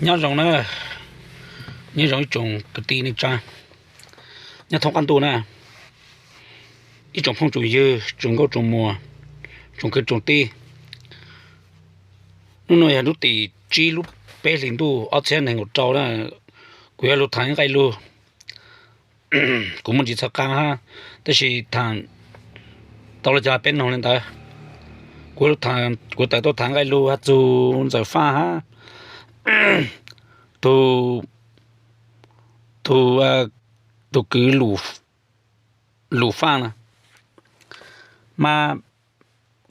Nyob zoo na, nyob zoo ib tsoom kwv tij neej tsa nyob thoob qab ntuj na, ib tsoom phooj tsoom ywg, tsoom nkauj tsoom muam, tsoom kwv tsoom tij. Hnub no yog hnub tim tsib lub peb hlis ntuj ob txhiab nees nkaum rau na. Kuv yuav lug tham nqaij lug. Kuv muaj ntsis txhawj qab hab, tab sis tham tau le caag peb noog le ntawd. Kuv tawm tuaj tham nqaij lug has txug Ntxawm Faj hab tug, tug, tug kwv Lum Faj na. Mas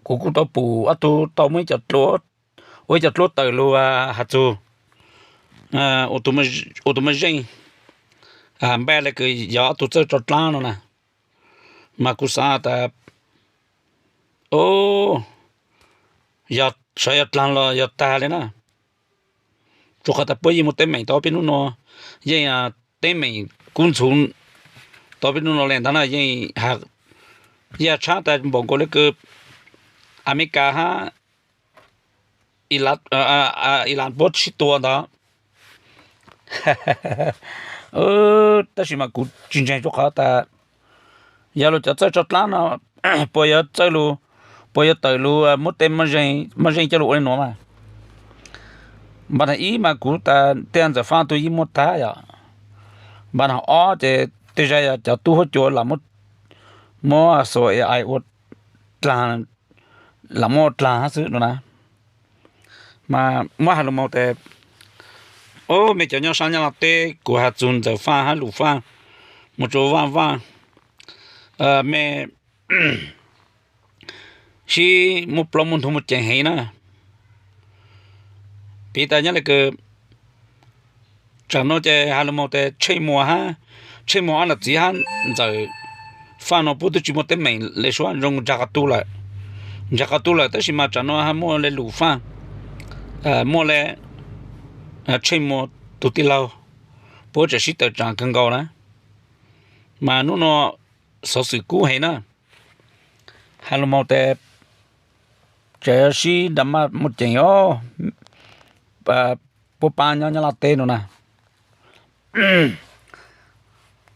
kuv kuj tau pum ob tug tau muaj ib co dluab, ua ib co dluab tawm lug has txug ua tus mej zeej npaj le kws yog ob tug txawj tso dlaab no na. Mas kuv xaav tas, o, yog sawv yog dlaag los yog tag le na. Rua qhov tas puab yeej muaj teeb meem tau peb nub no, yeej teeb meem kub ntxhuv tau peb nub no le ntawd na. Yeej yog tshab tas npaum nkaus le kws Amelikas hab Iran puab sib tua ntawd. Tab sis mas kuv tsis ntseeg rua qhov tas yog lug cov txawj tso dlaab no puas yuav txawj lug, puas yuav tawm lug muab tej moj zeej coj lug ua le nuav mas. Npav na ib mas kuv tas tej Ntxawm Faj tug yeej muaj tag yom. Npav na ob ces tej zag yog cov tub huab cua lam muab xua ai ua dlaag, lam muab dlaag hab xwb no na. Mas muab has lug moog tes, o, mej cov nyob saab Nyab Laj teb, kuv has txug Ntxawm Faj hab Lum Faj, moog rua Vaaj Vaaj, mej sib muaj plaub muaj ntug muaj ceem heev na. Piv tas nyob le kws tsaam no ces has lug moog tes Tsheej Muas hab, Tsheej Muas ob nam txiv hab Ntxawm Faj no puab twb tsis muaj teeb meem le suab, zoo ntsag qhov tu lawm, ntsag qhov tu lawm, tab sis mas tsaam no hab muaj le Lum Faj, muaj le Tsheej Muas tug tij laug, puab tseem sib tawm tsaam kawg nkaus na. Mas nub no xov xwm kub heev na, has lug moog tes tseem sib nra maj muaj ceem os, puab paab nyob Nyab Laj teb no na.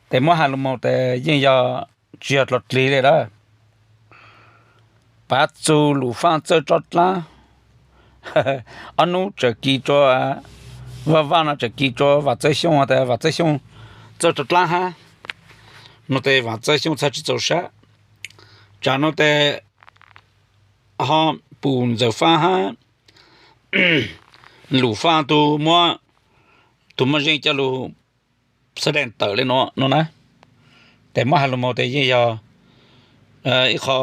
Tes muab has lug moog tes yeej yog tsis yog dlog dlig le lawm. Pav txug Lum Faj txawj tso dlaab, ob nub tseem kis rua, Vaaj Vaaj no tseem kis rua Vam Txawj Xyooj tas Vam Txawj Xyooj txawj tso dlaab hab no tes Vam Txawj Xyooj txhaj tsis txaus sab. Tsaam no tes ho pum Ntxawm Faj hab Lum Faj tug muab tug moj zeej coj lug xab dees tawm le no na. Tes muab has lug moog tes yeej yog ib qho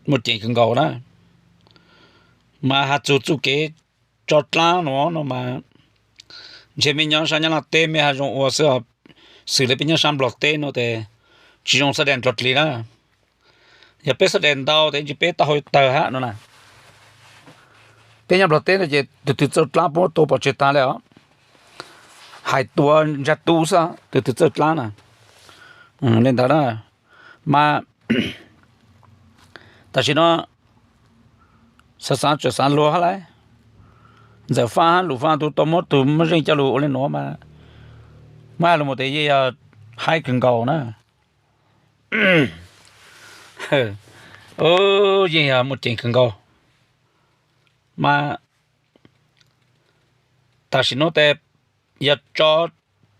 muaj ceem kawg nkaus na. Mas has txug txuj kev tso dlaab no no mas ntshe mej nyob saab Nyab Laj teb mej has zoo ua xwb, xws le peb nyob saab Nplog teb no tes tsis zoo xab dees dlog dlig na. Yog peb xab dees ntau tes ntshe peb taub hau tawg hab no na. Peb nyob Nplog teb no ces tug twg txawj dlaab puab tua pov tseg taag le os. Hais tua ntsag tu xwb tug twg txawj dlaab na. Le ntawd na, mas tam sim no xav xav tseem xav luag hab lauj. Ntxawm Faj hab Lum Faj tug tau muab tug moj zeej coj lug ua le nuav mas, muab has lug moog tes yeej yog haib kawg nkaus na. Yeej yog muaj ceem kawg nkaus. Mas tam sim no tes yog tso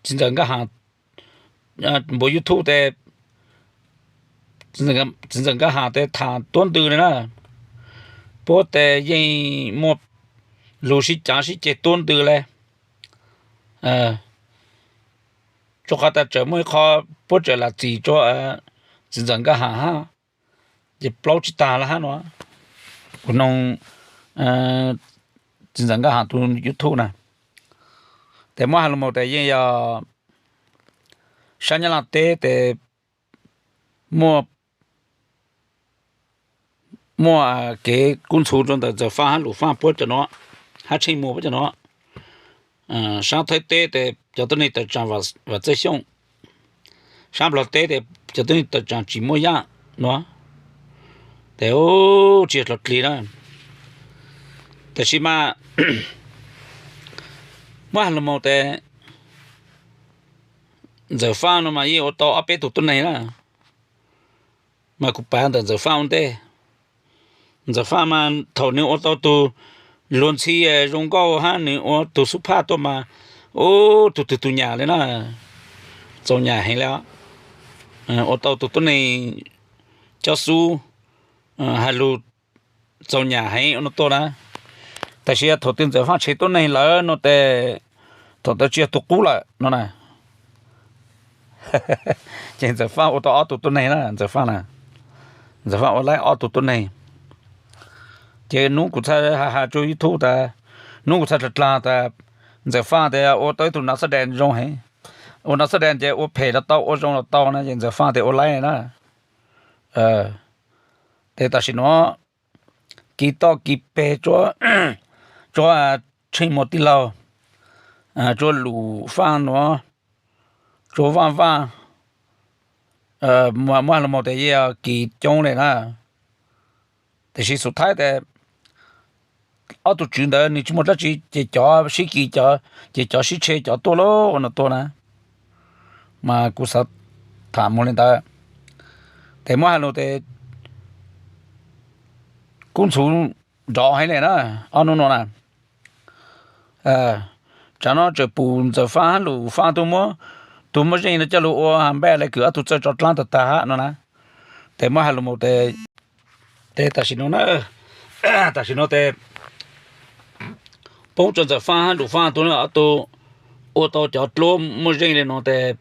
txiv ntxawm Nkaj Has npuv YouTube tes, txiv ntxawm Nkaj Has tes tham tuab ntws le na. Puab tes yeej muaj lug sib caav sib ceg tuab ntws le. Rua qhov tas tseem muaj ib qho puab tseem lam txim rua txiv ntxawm Nkaj Has hab, ces plaub tsis taag le hab no. Kuv noog txiv ntxawm Nkaj Has tug YouTube na, tes muab has lug moog tes yeej yog saab Nyab Laj teb tes muaj, muaj kev kub ntxhuv rua ntawm Ntxawm Faj hab Lum Faj puab cov no, hab Tsheej Muas puab cov no. Saab Thaib teb tes cov tuab neeg tawm tsaam Vam Txawj Xyooj, saab Nplog teb tes cov tuab neeg tawm tsaam Tsim Muaj Yaj no. Tes tsis yog dlog dlig na. Tab sis mas Muab has lus mus tes Ntxawm Faj no mas yeej ua tau ob peb tug tuab neeg na, mas kuv pav ntawm Ntxawm Faj ua ntej. Ntxawm Faj mas thaum nws ua tau tus luag ntxhi zoo nkauj hab nws ua tus xub phaj tuaj mas ub tug twg tug nyam li na, txaus nyam heev li. Ua tau tus tuab neeg cob xub, has lus txaus nyam heev no tuaj na. Tab sis thaum twg Ntxawm Faj tshem tuab neeg lawm no tes thaum ntawd tsis yog tus qub lawm no na. Ces Ntxawm Faj ua tau ob tug tuab neeg na, Ntxawm Faj na, Ntxawm Faj ua laib ob tug tuab neeg. Ces hnub kuv txhaj has has rua YouTube tas, hnub kuv txhaj dlaag dlaag tas Ntxawm Faj tes ua tau ib tug nav xab des zoo heev, ua nav xab des ces ua phem los tau ua zoo los tau na, ces Ntxawm Faj tes ua laib na. Tes tam sim nuav kis toj kis peg, tsuab Tsheej Muas tij laug, tsuab Lum Faj nuav, tsuab Vaj Vaj, muab has lus mus tes yeej kis coob le na. Tab sis xub thawj tes ob tug tswv ntawd nws tsis muaj dlaab tsi ces cov sib kis, ces cov sib tshem cov tuaj lauj no tuaj na. Mas kuv xav tham mus le ntawd, tes muab has lus tes kub ntxhuv nrov heev le na, ob nub no na. Tsam no tseem pum Ntxawm Faj hab Lum Faj tug muab, tug muaj zeej no coj lug ua has npaj le kws ob tug txawj tso dlaab tag tag hab no na. Tes muab has lus mus tes, tes tam sim no na, tam sim no tes poob rua Ntxawm Faj hab Lum Faj tug na, ob tug ua tau cov dluab muaj zeej le no tes,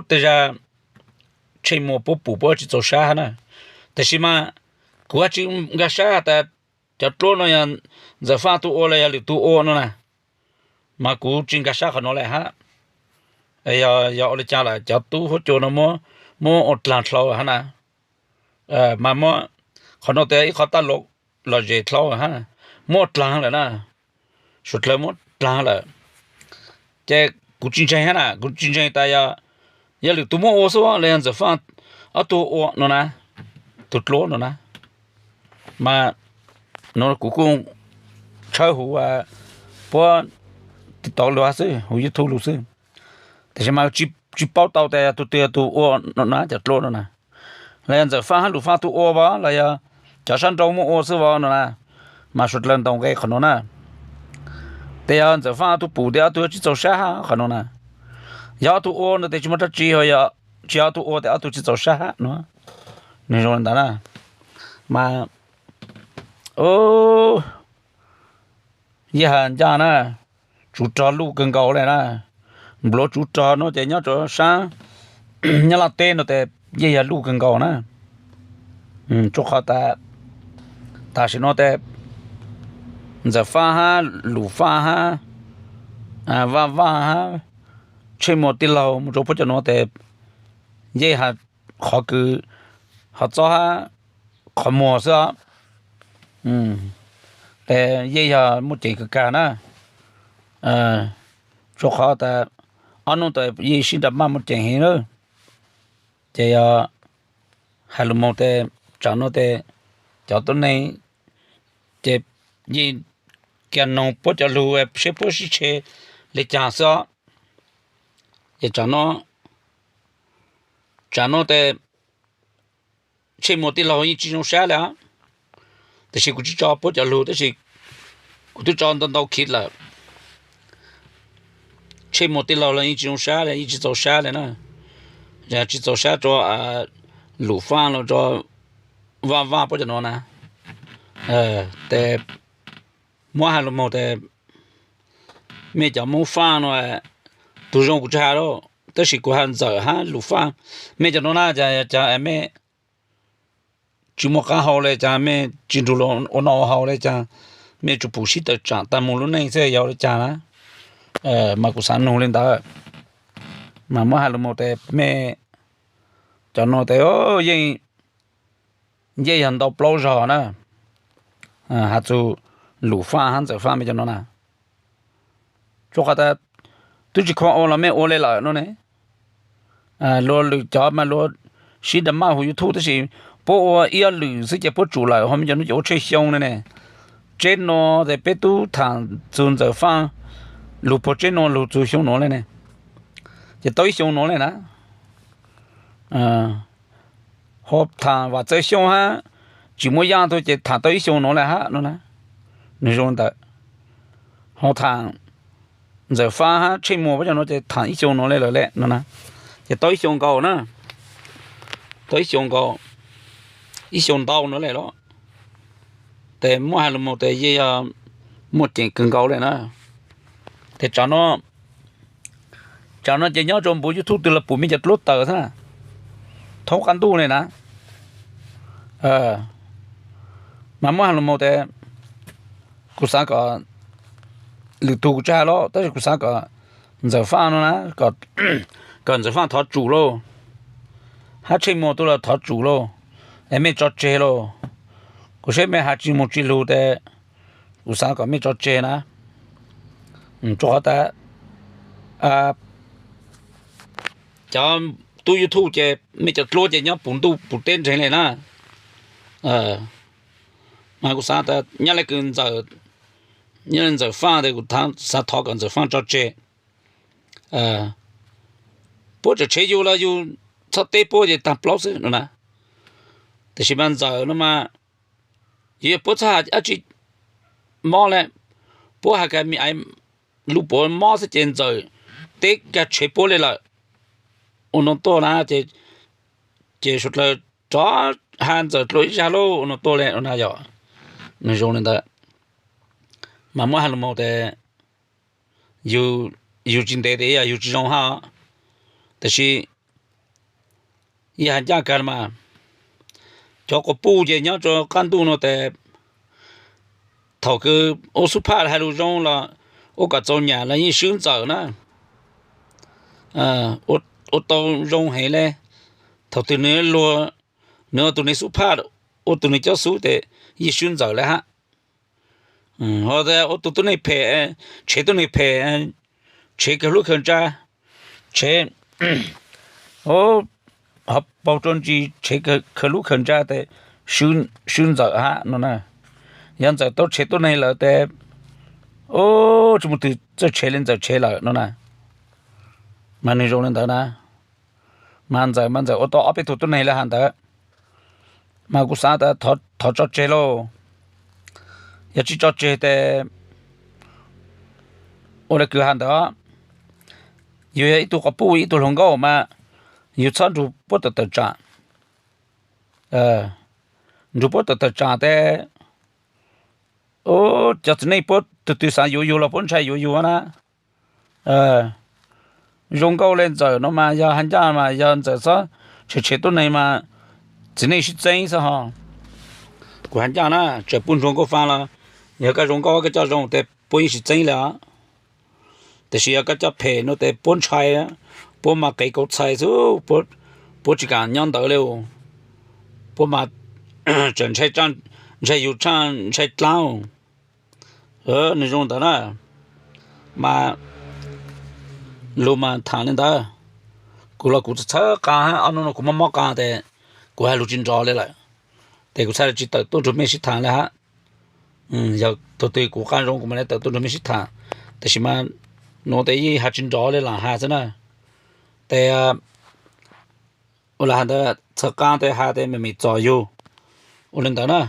tej zag Tsheej Muas puab pum puab tsis txaus sab hab na. Tab sis mas kuv hab tsis nkag sab has tas cov dluab no yog Ntxawm Faj tug ua los yog lwm tug ua no na, mas kuv tsis nkag sab qhov no le hab. Yog ua le caag lawm cov tub huab cua no muab ua dlaag dlhau hab na, mas muab qhov no tes ib qhov taj lom zem dlhau hab, muab ua dlaag lawm na, suav dlawg muab dlaag lawm. Ces kuv tsis ntseeg hab na, kuv tsis ntseeg tas yog, yog lwm tug muab ua xwb los yog Ntxawm Faj ob tug ua no na, tug dluab no na. Mas no kuv kuj tshawb huv puab TikTok lug xwb, huv YouTube lug xwb, tab sis mas tsis paub tau tas yog tug twg tug ua no na, cov dluab no na. Los yog Ntxawm Faj hab Lum Faj tug ua los yog cov sab nrau muab ua xwb no na. Mas suav dlawg ntaus nqe qhov no na. Tes yog Ntxawm Faj ob tug pum tes ob tug tsis txaus sab hab qhov no na. Yog ob tug ua no tes tsis muaj dlaab tsi, tsis yog ob tug ua tes ob tug tsis txaus sab hab no. Nwg zoo le ntawd na. Mas yeej has ncaj na, tsuv rog luj kawg nkaus le na. Npluav tsuv rog no ces nyob rua sab Nyab Laj teb no tes yeej yog luj kawg nkaus na. Rua qhov tas tam sim no tes Ntxawm Faj hab Lum Faj hab Vaj Vaj hab Tsheej Muas tij laug mus rua puab cov nuav tes yeej has qhov kws ho txob hab qhov muag xwb os. Yeej yog muaj ceem kawg kag na. Rua qhov tas ob nub tas yeej sib nra maj muaj ceem heev lawm. Ces yog has lug moog tes tsam no tes cov tuab neeg ces yeej kag noog puab cov lug seb puab sib tshe le caag xwb os. Ces tsam no, tsam no tes Tsheej Muas tij laug yeej tsis zoo sab le os. Tab sis kuv tsis tso puab cov lug tab sis kuv twb tso ntau ntau khiv lawm. Tsheej Muas tij laug los yeej tsis zoo sab le, yeej tsis txaus sab le na. Yog tsis txaus sab rua Lum Faj los rua Vaj Vaj puab cov nuav na. Tes muab has lug moog tes mej cov Moob Faj no, tug zoo kuv tsis has lawm tab sis kuv has Ntxawm hab Lum Faj, mej cov nuav na, caag mej tsis muaj qaab hau le caag, mej tsis nrug luas ua noj ua haus le caag, mej tsuas pum sib tawm tsaam taag moog lub neej xwb yog le caag na. Mas kuv xaav nug le ntawd, mas muab has lug moog tes mej cov nuav tes yeej, yeej yog ntau plaub zog na. Has txug Lum Faj hab Ntxawm Faj mej cov nuav na, rua qhov tas twb tsis kho ua los mej ua le lawm no ne. Luag lwm cov mas luag sib nra maj huv YouTube tab sis puab ua ib ob lwm xwb ces puab tsum lawm, ho mej cov nuav ces ua tshaj xyoo le ne. tseb no, ces peb tub tham txug Ntxawm Faaj lug puag tseb no lug txug xyoo nuav le ne, ces tau ib xyoo nuav le na. Ho tham Vam Txawj Xyooj hab Tsim Muaj Yaj tug ces tham tau ib xyoo nuav le hab no na. Nwg zoo ntawd. Ho tham Ntxawm Faaj hab Tsheej Muas puab cov nuav ces tham ib xyoo nuav le lawm le no na. Ces tau ib xyoo nkaus na, tau ib xyoo nkaus, ib xyoo ntau nuav le los, tes muaj has lug moog tes yeej yog muaj ceem kawg nkaus le na. Tes tsam no, tsam no ces nyob rua npuv YouTube twg los pum mej cov dluab tawm xwb, thoob qab ntuj le na. Mas muaj has lug moog tes kuv xaav kom lwm tug kuv tsi has los, tab sis kuv xaav kom Ntxawm Faaj no na, kom Ntxawm Faaj thov tsum lauj, hab Tsheej Muas tug los thov tsum lauj, es mej tso tseg lauj. Kuv saib mej has tsi moog tsi lug tes kuv xaav kom mej tso tseg na. Rua qhov tas cov tub YouTube ces mej cov dluab ces nyob pum ntuj pum teb nreeg le na. Mas kuv xaav tas nyob le kws Ntxawm, nyob le Ntxawm Faaj tes kuv xaav thov kom Ntxawm Faaj tso tseg. Puab tseem tshev yug los yug txhob teb puab ces taag plaub xwb no na. Tab sis mas Ntxawm no mas yug yog puab txhob has dab tsi mob le, puab has kag me aiv lub puav mob xwb ces Ntxawm teb kag tshev puab le lawm. Ua no tuaj na, ces suav dlawg rov has Ntxawm dlua ib zag lauj, ua no tuaj le no na yog. Nwg zoo le ntawd, mas muab has lug moog tes yug tsi ntev tes yog yug tsi zoo hab. Tab sis yog has ncaj kag mas cov quas puj ces nyob rua qab ntuj no tes thaum kws ua xub phaj has lug zoo los ua kom txaus nyam los yeej swb Ntxawm na. Ua tau zoo heev le, thaum twg nws luag, nws ua tug neeg xub phaj, ua tug neeg cob xub tes yeej swb Ntxawm le hab. Ho ua tug tuab neeg phem, tshev tuab neeg phem, tshev khaws lub khaws ntsa, tshev ho paug rua ntsis, tshev khaws lub khaws ntsa tes swb Ntxawm hab no na. Yog Ntxawm tau tshev tuab neeg lawm tes tsi muaj tug txawj tshev le Ntxawm tshev lawm no na. Mas nwg zoo le ntawd na. Mas Ntxawm mas Ntxawm ua tau ob peb tug tuab neeg le has ntawd, mas kuv xaav tas thov tso tseg lauj. Yog tsi tso tseg tes ua le kws has ntawd, yug yog ib tug quas puj ib tug hluas nkauj mas yug txhob nrug puab tawm tawm tsaam. Nrug puab tawm tawm tsaam tes cov txiv neej puab tug twg xaav yuav yug los puab ntshai yuav yug na. Zoo nkauj le Ntxawm no mas yog has ncaj mas yog Ntxawm txhob tshev tshev tuab neeg mas txiv neej sib txeeb xwb ho. Kuv has ncaj na, tseem puj ntsuag nkauj fa los yog koj zoo nkauj koj coj zoo tes puab yeej sib txeeb le os. Tab sis yog koj coj phem no tes puab ntshai, puab mas qev kauv txhais xwb, puab tsi kaam nyob ntawd le. Puab mas tseem ntshai yug tshaj ntshai dlaab. Nwg zoo ntawd na, mas lug mas thaam le ntawd. Kuv los kuv txhawb qaa hab, ob nub no kuv mob mob qaa tes kuv has lug tsi nrov le lawm, tes kuv txhaj le tsi tawm tuaj nrug mej sib thaam le hab. Yog thaum twg kuv qaa zoo kuv mam le tawm tuaj nrug mej sib thaam, tab sis mas nuav tes yeej has tsi nrov le lam has xwb na. Tes ua le has ntawd txhawb qaa tes has tes meem meem txom yug. Ua le ntawd na,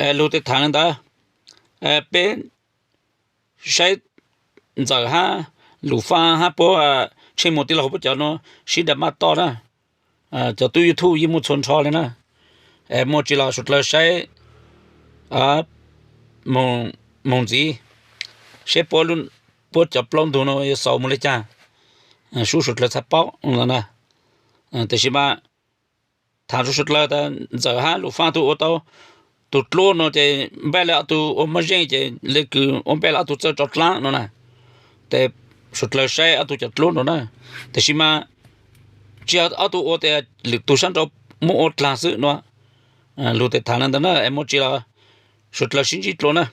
es lug tes thaam le ntawd, peb saib Ntxawm hab Lum Faaj hab puab Tsheej Muas tij laug puab cov nuav sib nra maj toj na. Cov tub YouTube yeej muaj txhua nrho le na. Es muaj tsi los suav dlawg saib moog ntxiv, saib puab cov plaub ntug nuav yuav xaus moog le caag, sub suav dlawg txhaj paub na. Tab sis mas thaam rua suav dlawg tas Ntxawm hab Lum Faaj tug ua tau tug dluab nuav ces npaj le ob tug ua moj zeej ces le kws ua npaj le ob tug txawj tso dlaab no na. Tes suav dlawg saib ob tug cov dluab nuav na. Tab sis mas tsi yog ob tug ua tes lwm tug sab nrau muab ua dlaag xwb nuav. Lug tes thaam le ntawd na, es muaj tsi los suav dlawg sib ntsib dlua na.